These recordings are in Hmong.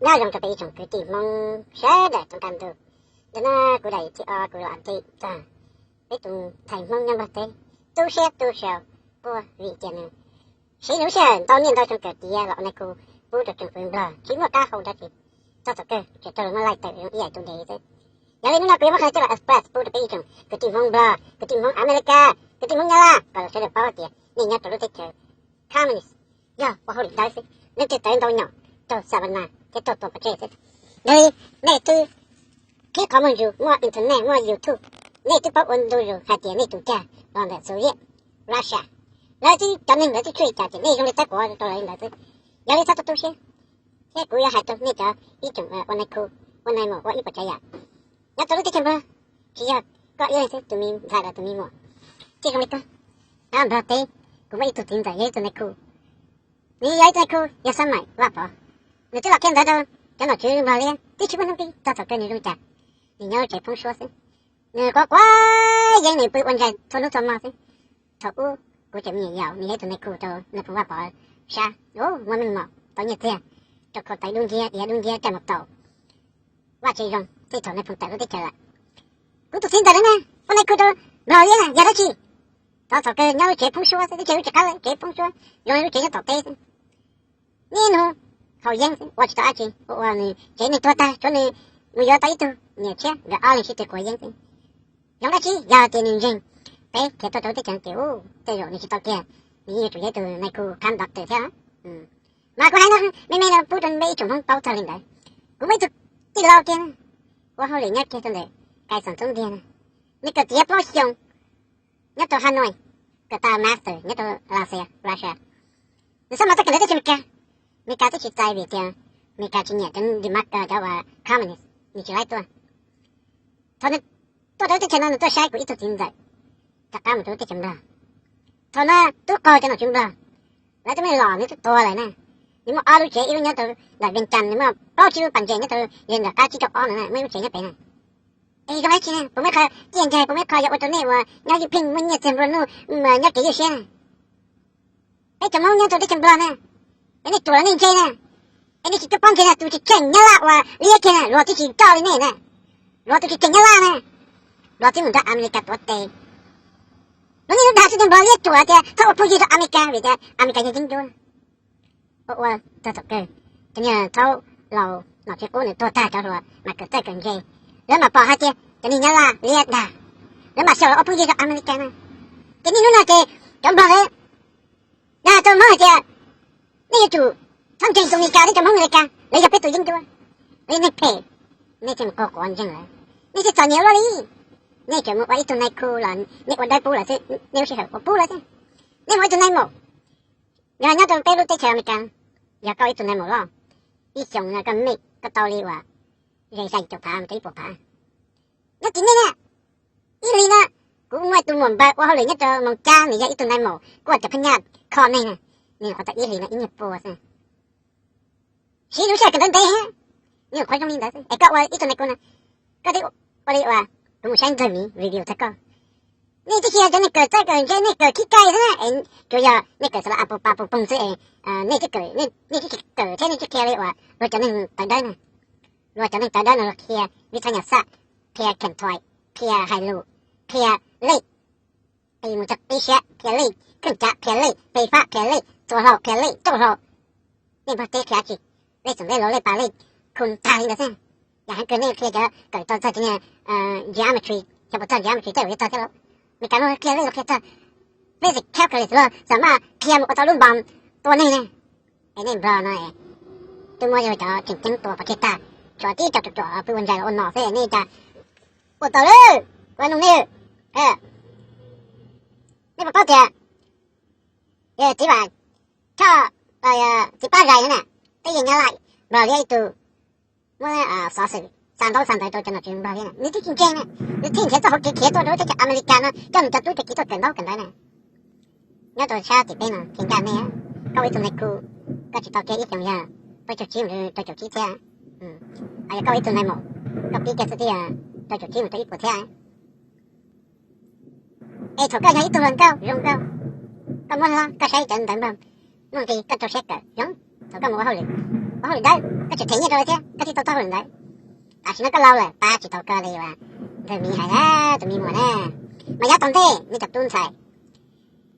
Nyob zoo rau peb ib tsoom kwv tij Hmoob sawv daws txhua qab ntuj. Ntawm no kuv daim thib ob kuv los update txog peb tus ntxhais Hmoob nyob Nplog teb tu siab tu sio quaj vim tias nws siv lub sij hawm ntau niaj ntau xyoo kawm tiav los ua nais khu pub rau tsoom fwv Nplog tsis muaj qab hau dab tsi. Txog thaum kawg tseem raug lawv muab laij tawm zoo ib yam tus dev xwb. Yog li hnub no kuv yuav muab qhia coj los express pub rau peb ib tsoom kwv tij Hmoob Nplog, kwv tij Hmoob Amelikas, kwv tij Hmoob Nyab Laj kom lawv sawv daws paub hais tias nej nyob rau lub teb chaws communist yog ua hauj lwm ntawd xwb, nej twb tawv ntau nyom raug Xab Vas Nas thiab raug tua pov tseg xwb. Yog li nej twb qhib qhov muag zus, muaj internet muaj YouTube, nej twb paub ua ntu zus hais tias nej tus cag los ntawm Soviet, Russia, lawv twb cov neeg ntawd twb tshuaj li cas ces nej zoo li tawb quav rau lawv li ntawd xwb. Yog li txhob tu siab, thiab kuv yuav hais rau nej cov ib tsoom ua nais khu, ua nais maum ua ib puas tsav yam nyob rau lub teb chaws Nplog, tsis yog koj ib leeg xwb, tus me ntxhais los tus me muam thiaj zoo li koj. Nyob Nplog teb, kuv muaj ib tug txiv ntxawm yog ib tug nais khu, nws yog ib tug nais khu yog xab maim Vaj Pov, nws twb los qhia ntawv rau cov nom tswv Nplog liab twb tsis muaj hnub pib txog thaum kawg nws zoo li cas. Nws nyob lub tsev phoob suab xwb, nws quav quav yeeb nws pw ua ntsaig txhua hnub txhua hmo xwb. Thaum ub kuv tseem me nyuam yaus nws yog ib tug nais khu rau nais phoo Vaj Pov sab, muaj meej mom tau nyiaj txiag, rau khau tawv dub nciab, iav dub nciab, caij mus taus vaj tse zoo, tej thaum nais phoo tawm lub teb chaws lawm. Kuv tus txiv ntxawm no na, ua nais khu rau Nplog liab na yog dab tsi? Txog thaum kawg nyob lub tsev phoob suab xwb, lub tsev lub tsis qab, tsev phoob suab zoo li lub tsev nyob tom teb xwb. Niaj hnub haus yeeb xwb, ua tsis tau dab tsi, ua ua nws tsev neeg tuag tag, tsuav nws mus yuav tau ib tug niam tshiab nkawd ob leeg sib tw quav yeeb xwb. Zoo dab tsi yog tias nws ntseeg peb khiav tuaj rau lub teb chaws ces ub, tej zaum nws tsis tau kiag, nws yeej yuav tsum yog ib tug nais khu kham doctor thiab. Mas kuv hais no me me no pub rau peb ib tsoom Hmoob paub txog li ntawd. Kuv muaj ib tug tij laug kiag, ua hauj lwm nyob kiag rau ntawm Kai Xoom Txoob Ntiag na, nws kawm tiav plaub xyoo nyob rau Hanoi, kawm tag master nyob rau Lasea, Russia. Nws xab mas txoj kawm ntawv teb chaws Amelikas, Amelikas twb tsis txais vim tias Amelikas tsis nyiam cov dima cov uas communist, nws tsis laib tuaj. Thaum nws tuaj rau lub teb chaws no nws tuaj saib kuv ib tug txiv ntxawm rov qab mus rau lub teb chaws Nplog. Thaum no tub qaug cov nom tswv Nplog, lawv twb muab los nws twb tuag lawm na. Nws muaj ob lub tsev, ib lub nyob rau ntawm Vees Cas, nws muaj plaub tsib lub pas ntses nyob rau yawg ntawm qab tsib caug ob no na, muaj ib lub tsev nyob pem na. Es zoo dab tsi ne, puas muaj qhov ciaj ncaig, puas muaj qhov yuav ua rau nej uas nyob ywj pheej muaj nyiaj txiag nplua nuj, nyob kev ywj siab na? Peb cov Hmoob nyob rau teb chaws Nplog na, es nej ruam los nej ntse na, es nej tsis tuaj paub ntse na, tus tsis kheej Nyab Laj uas liab kiag na, luag twb tsis coj li nej na, luag tus tsis kheej Nyab Laj na, luag twb mus nrog Amelikas tuav tes. Luag niaj hnub dag xwb, Nplog liab ruam tias txhob ua phooj ywg rau Amelikas vim tias Amelikas yog yeeb ncuab. Ua ua txog thaum kawg, cov niag thaub laus nom tswv qub nws tuag tag, cov hluas mas kawm txawj kawm ntse, lawv mam pom hais tias cov niag Nyab Laj liab dag, lawv mam xyaum los ua phooj ywg rau Amelikas na. Ces niaj hnub no ces cov Nplog lawv dag rau Hmoob hais tias nej yuav tsum txhob ntseeg tus Amelikas thiab cov Hmoob Amelikas, lawv yog peb tus yeeb ncuab, lawv yog neeg phem, nej thiaj mus qaug quav ntseeg lawv, nej thiaj txom nyem ua luaj li. Nej tseem mus ua ib tug nais khu los nej ua dawb pub lawv xwb, nej lub sij hawm ua pub lawv xwb. Nej mus ua ib tug nais maum, yog nyob rau peb lub teb chaws Amelikas, yog koj ib tug nais maum loj, ib xyoos no koj meet koj tau li uas ze xya caum phav mus rau ib puas phav. Nyob tim nej na, ib hlis no kuv muaj tus muam npawg ua hauj lwm nyob rau Moos Cab, nws yog ib tug nais maum kuaj cov phab nyaj kho neeg na, nws nyuam qhuav tau ib hlis no ib nyuag pua xwb. Siv lub sij hawm kawm ntawv ntev, nws nyuam qhuav zoo li ntawd xwb. Es koj ua ib tug nais khu no, koj twb ua li uas kuv mus saib ntxawg miv review txog koj. Nej twb tsis yog cov neeg kawm txawj kawm ntse, nej kawm khib kai xwb na, es tsuas yog nej kawm xav la a pu pa pu poog xwb es, nej twb kawm, nej twb tsis kawm thiab nej twb qhia li uas luag cov neeg tawv dawb na. Luag cov neeg tawv dawb no luag qhia vib thab nyas xaj, qhia kheem thuais, qhia hais lus, qhia lej, qis mus txog qib siab qhia lej, kheej cav qhia lej, pe fab qhia lej, txua hlau qhia lej, txauj hlau. Nej npog teb qhia tsi? Lej txoom lej laus lej pas lej khu tag li ntawd xwb. Yam heev kawg nej qhia cov kawm tau txog cov niag geometry, cov puas txog geometry tej uas yuav txog thiab lauj. Meskas no qhia lej los qhia txog basic calculus los xam maj qhia mus ua tau lub npas tua neeg ne. Es nej Nplog no twb muab cov tseem ceeb tua pov tseg tag, tshuav tib co ruam ruam pw ua ntsais los ua nom xwb, nej cas ua tau lawm, kuv nug nej. Nej puas paub tias txiv Vam Choj, txiv Pab Zais no na, twb yog Nyab Laj Nplog liab ib tug, muab xov xwm xa ntaub xa ntawv rau cov nom tswv Nplog liab na, nws twb tsis ntseeg na, nws thiaj nrhiav txoj hauv kev khiav tuaj rau teb chaws Amelikas no coj nws cov tub cov kiv tuaj kawm ntaub kawm ntawv na. Nyob rau sab tim peb no qhia ncaj nej, koj ua ib tug nais khu, koj tsis tau kiag ib xyoos yog plaub caug tsib mus rau caum tsib thiab. Yog koj ua ib tug nais maum, koj pib kiag xwb twb yog rau caum tsib mus rau ib puas thiab. Es thaum koj yog ib tug hluas nkauj zoo nkauj, koj muab hlob koj saib cov ntawv npog, muaj nqis koj rau siab kawm zoo, thaum koj mus ua hauj lwm, ua hauj lwm dawb, koj tseem them nyiaj rau lawv thiab koj thiaj tau txoj hauj lwm ntawd. Tam sim no koj laus lawm, pab tsis tau koj li uas ntawd, me hais tus me muam na. Mas yav tom ntej nej cov tub ntxhais,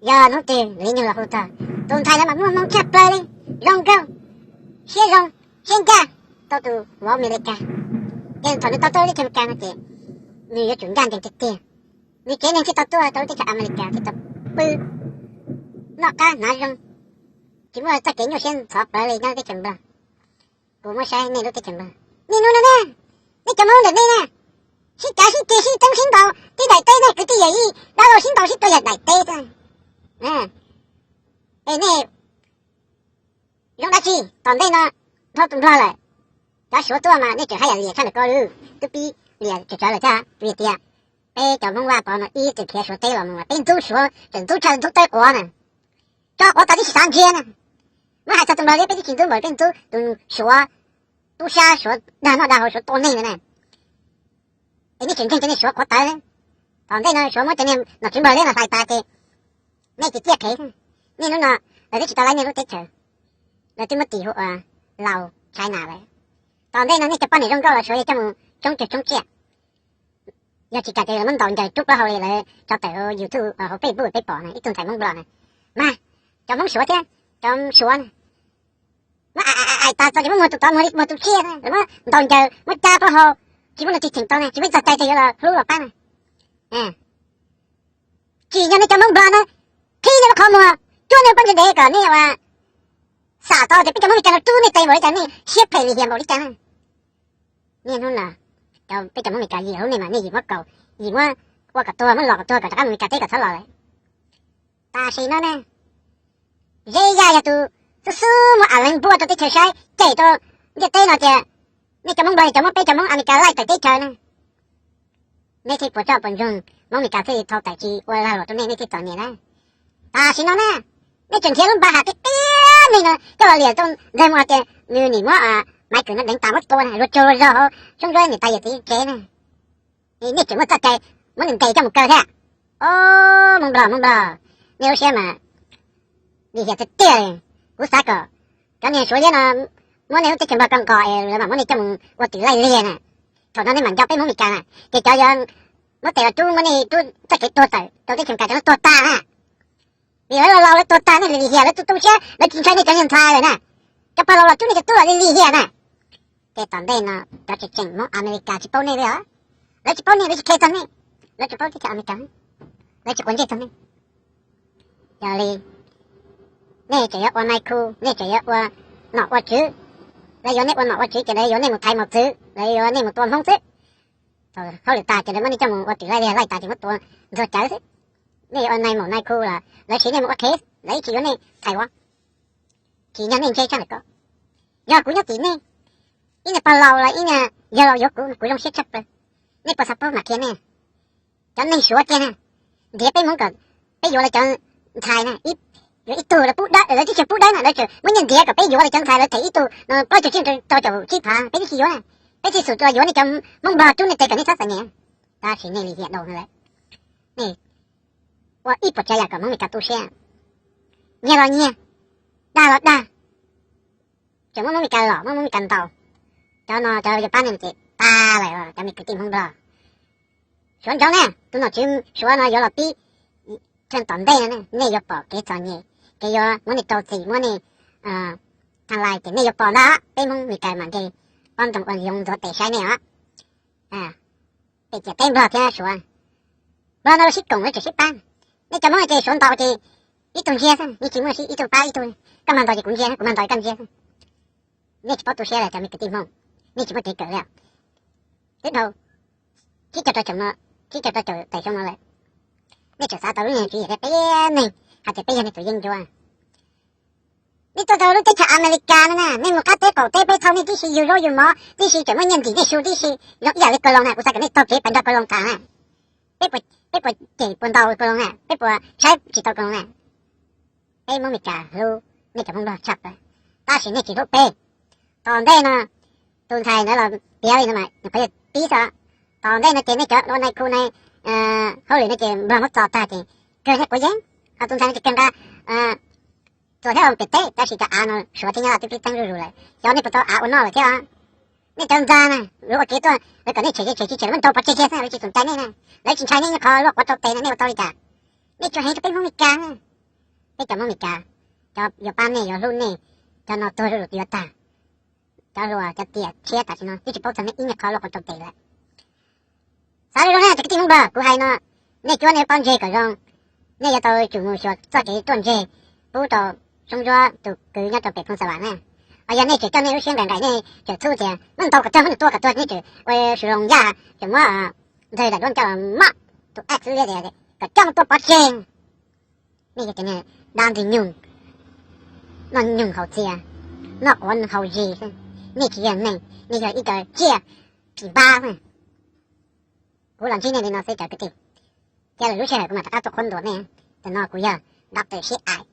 yog hnub twg li nyuag los hu txog, tus ntxhais ntawd mas muaj hmoo tshaj plaws li, zoo nkauj, siab zoo, siab ncaj, tau tus vauv Amelikas. Ces thaum nws tau tuaj teb chaws Amelikas no ces nws yuav tsum ncaj ncees tiag tiag, nws tsev neeg thiaj tau tuaj rau lub teb chaws Amelikas thiaj tau pw noj qab hnav zoo, tsis muaj txoj kev nyuaj siab ntxhov plawv li nyob lub teb chaws Nplog. Kuv muab saib nej lub teb chaws Nplog niaj hnub no na, nej cov Hmoob ntawm nej na, sib cav sib ceg sib teeb sib ntaus tib daim teb na, kwv tij yawm yij dab laug sib ntaus sib tua yam daim teb xwb. Es nej zoo dab tsi? Tom ntej no dhau tus Nplog lawm, cov Suav tuaj mas nej tseem haj yam liam tshaj ntawm ko li, twb pib liam tsawv tsawv lawm thiab. Vim tias peb cov Hmoob Vaj Pov no ib txwm khiav Suav teb los mus mas peb ntxub Suav tseem ntxub tshaj ntxub tawb quav na, tso quav tas tib si xav ntsia na. Muab hais txog tus Nplog thiab peb twb tsis ntxub npaum li peb ntxub tus Suav, tub sab Suav dag noj dag haus Suav tua neeg ntawd na. Es nej tseem ntseeg cov niag Suav qhuav tawv. Tom ntej no Suav muab cov niag nom tswv Nplog liab no hlais tas ces nej tsis txawj qhev. Niaj hnub no lawv twb tsis tau laib nej lub teb chaws, lawv twb muab tis hu ua Laus China lawm. Tom ntej no nej cov poj niam zoo nkauj los Suav yuav coj mus tsoob cog tsoob tsiaj. Yog tsis kam ces lawv muab ntaus ncaws rub plaub hau li lawv tso tawm hauv YouTube, hauv Facebook peb pom na, ib tug ntxhais Hmoob Nplog na. Mas cov Hmoob Suav thiab cov Suav na, muab aim tas txog ces muab muag tus tod muag tus tshiab na, lawv muab ntaus ncaws muab cab plaub hau, tsis muaj leej twg cheem tau na, tsis muaj ib txoj cai twg yuav los hlub los pab na. Tsim nyog nej cov Hmoob Nplog na, qhib nej lub qhov muag, cuab nej lub pob ntseg dev kom nej ua xam tau tias peb cov Hmoob Meskas no rub nej tes npaum li cas, nej siab phem lim hiam npaum li cas na. Niaj hnub no peb cov Hmoob Meskas yim hlub nej mas nej yim muab kaus, yim muab ua kom tuag, muab los kom tuag kom rov qab mus Meskas teb kom txhob los lawm. Tam sim no ne, Zeb Yaj yog tus xub xub muab a leev npuaj rau teb chaws saib cem rau ntiaj teb no tias nej cov Hmoob Nplog cov muab peb cov Hmoob Amelikas laij tawm teb chaws ne. Nej thiaj puas tsob puas ntsoog, Hmoob Meskas thiaj li thau tawm tsis ua lag luam rau nej, nej thiaj txom nyem na. Tam sim no na, nej tseem nrhiav lub npa ham tiab tiab neeg no coj los liam rau ntxawg mus hais tias nws nim muab Maiv Kws no deev tas muab tua na, luag tsuag luag zog hauv xyoob ntsuab niam tais yawm txiv tsev na. Nej tseem muaj txoj cai muab nws ntes coj mus kaw thiab. Au, Hmoob Nplog, Hmoob Nplog, nej lub siab mas lim hiam tiag tiag. Kuv xav kom cov niag Suav liab no muab nej lub teb chaws Nplog kaw nqos es lawv mam muab nej coj mus ua twm laij liag na. Thaum no nej mam nco peb Hmoob Meskas na, ces cov yuav muab tes los rub muab nej rub txoj kev tuag tawm rau teb chaws Meskas cov no tuag tag na. Vim lawv laus laus lawv tuag tag, nej lim hiam, lawv tu tu siab, lawv tsis ntshai nej cov niag ntxhais lawm na. Cov pog laus los rub nej cov tub los lim lim hiam na. Ces tom ntej no cov tseem tseem Hmoob Amelikas tsis paub nej li os. Lawv tsis paub nej, lawv tsis khe txog nej, lawv tsis paub teb chaws Amelikas, lawv tsis quav ntsej txog nej. Yog li nej tseem yuav ua nai khu, nej tseem yuav ua nom ua tswv, lawv yuav nej ua nom ua tswv ces lawv yuav nej mus thaiv mos txwv, lawv yuav nej mus tua Hmoob xwb. Thaum hauj lwm tag ces lawv muab nej coj mus ua twm laij liag laij tas ces muab tua ntxuag cawv xwb. Nej yuav ua nai maum nai khu los lawv siv nej mus ua qhev, lawv yeej tsis yuav nej thaiv ua. Tsim nyog nej ntse tshaj ntawm ko. Yog kuv nyob tim nej, ib niag pog laus los ib niag yawg laus yuav kuv, kuv zoo siab tshaj plaws. Nej puas xav paub mam qhia nej. Cov neeg Suav kiag na, nrhiav peb Hmoob kom peb yuav lawv cov ntxhais na, yuav ib tug lawv pub dawb, lawv twb tsis pub dawb na, lawv tseem muab nyiaj nrhiav kom peb yuav lawv cov ntxhais, lawv them ib tug no plaub caug tsib rau caum tsib phav, peb twb tsis yuav na. Peb thiaj xum tuaj yuav nej cov Hmoob Nplog rub nej tes kom nej txhob txom nyem. Tab sis nej lim hiam dhau lawm. Nej ua ib puas tsav yam kom Hmoob Meskas tu siab. Nyiag los nyiag, dag los dag, tseem muab Hmoob Meskas lom, muab Hmoob Meskas ntaus. Cov no cov yuav pab nej ces tag lawm cov me kwv tij Hmoob Nplog. Suav ntsoov na, tus nom tswv Suav no yuav los pib, tom ntej no nej yuav pom kev txom nyem, kev yuav muab nej rau txim, muab nej tha lais ces nej yuav pom ntag. Peb Hmoob Meskas mam nres pob ntoo ua yoov ntxuav tes saib nej os. Pem ciam teb Nplog thiab Suav, Nplog no lawv sib koom lawv tseem sib pab. Nej cov Hmoob no ces Suav ntaus ces ib tug ntsia xwb, yeej tsis muaj sib ib tug pab ib tug. Koj mag ntaus ces kuv ntsia, kuv mag ntaus koj ntsia xwb. Nej tsis paub tu siab li cov me kwv tij Hmoob, nej tsis muaj kev kawm li. Twb dhau tsib caug rau caum no, tsib caug rau caum tawm xyoo no lawm, nej tseem xav tau lub niag tswv yim thiab peb neeg hais tias peb yog nej tus yeeb ncuab. Nej tuaj tau lub teb chaws Amelikas no na, nej mus qab teb qaum teb peb thauj nej tib si, yug zaub yug mov tib si, tseem muaj nyiaj ntim nej su tib si, zoo ib yam li Koos Loos na. Kuv xav kom nej taug kev pais nrog Koos Loos tham na. Peb puas, peb puas cem puas ntaus Koos Loos na, peb puas saib tsis tau Koos Loos na. Peb Hmoob Meskas hlub nej cov Hmoob Nplog tshaj plaws, tab sis nej tsis hlub peb. Tom ntej no tus ntxhais ntawd los piav li no mas nws qhov yog pib xwb. Tom ntej no ces nej cov ua nai khu nai hauj lwm no ces Nplog muab txo tag ces kawg nej quav yeeb, ho tus ntxhais no ces kawg nqa txuas thiab ua pem teb, tab sis cov av no suav thiab nyob twb pib teeb zuj zus lawm, xyov nej puas tau av ua noj lawm thiab. Nej cov ntxa na, lawv ua kev tuaj, lawv kom nej tshem tshem tshem tshem, lawv muab ntau pov tseg kiag xwb, lawv tsis txum cai nej na. Lawv tsis ntshai nej nyuag qhov luaj quav rau tes no, nej ua tau li cas? Nej tsuas heev rau peb Hmoob Meskas, peb cov Hmoob Meskas, cov yuav pab nej, yuav hlub nej, cov no tuag zuj zus yuav tag. Cov hluas cov tiam tshiab tam sim no twb tsis paub txog nej ib nyuag qhov luaj quav rau tes lawm. Xav zoo zoo na cov kwv tij Hmoob Nplog, kuv hais no, nej cuab nej pob ntseg kom zoo, nej yuav tau tsum mus xyuas txoj kev ruaj ntseg pub rau Soob Ntsuab tus kwv nyob rau pem Phooj Xa Vam na. Os, yog nej tseem coj nej lub siab nqaim nqaim, nej tseem txhub tias muab ntau kom tuag, muab ntau kom tuag, nej tseem ua su loo yaj, tseem muab ntxawg daim duab ncauj maj, tus ab txwb liab tias kom coj tuaj pov tseg. Nej yog cov niag dab ntxwg nyoog, noj nyoog haus txias, noj quav haus zis, nej tsis yog neeg, nej yog ib co tsiaj tsis npab. Kuv los ntsib nej li no xwb cov kwv tij, cia lwm lub sij hawm kuv mam rov qab tuaj qhuab ntuas nej. Tam no kuv yog Doctor Sib Ais.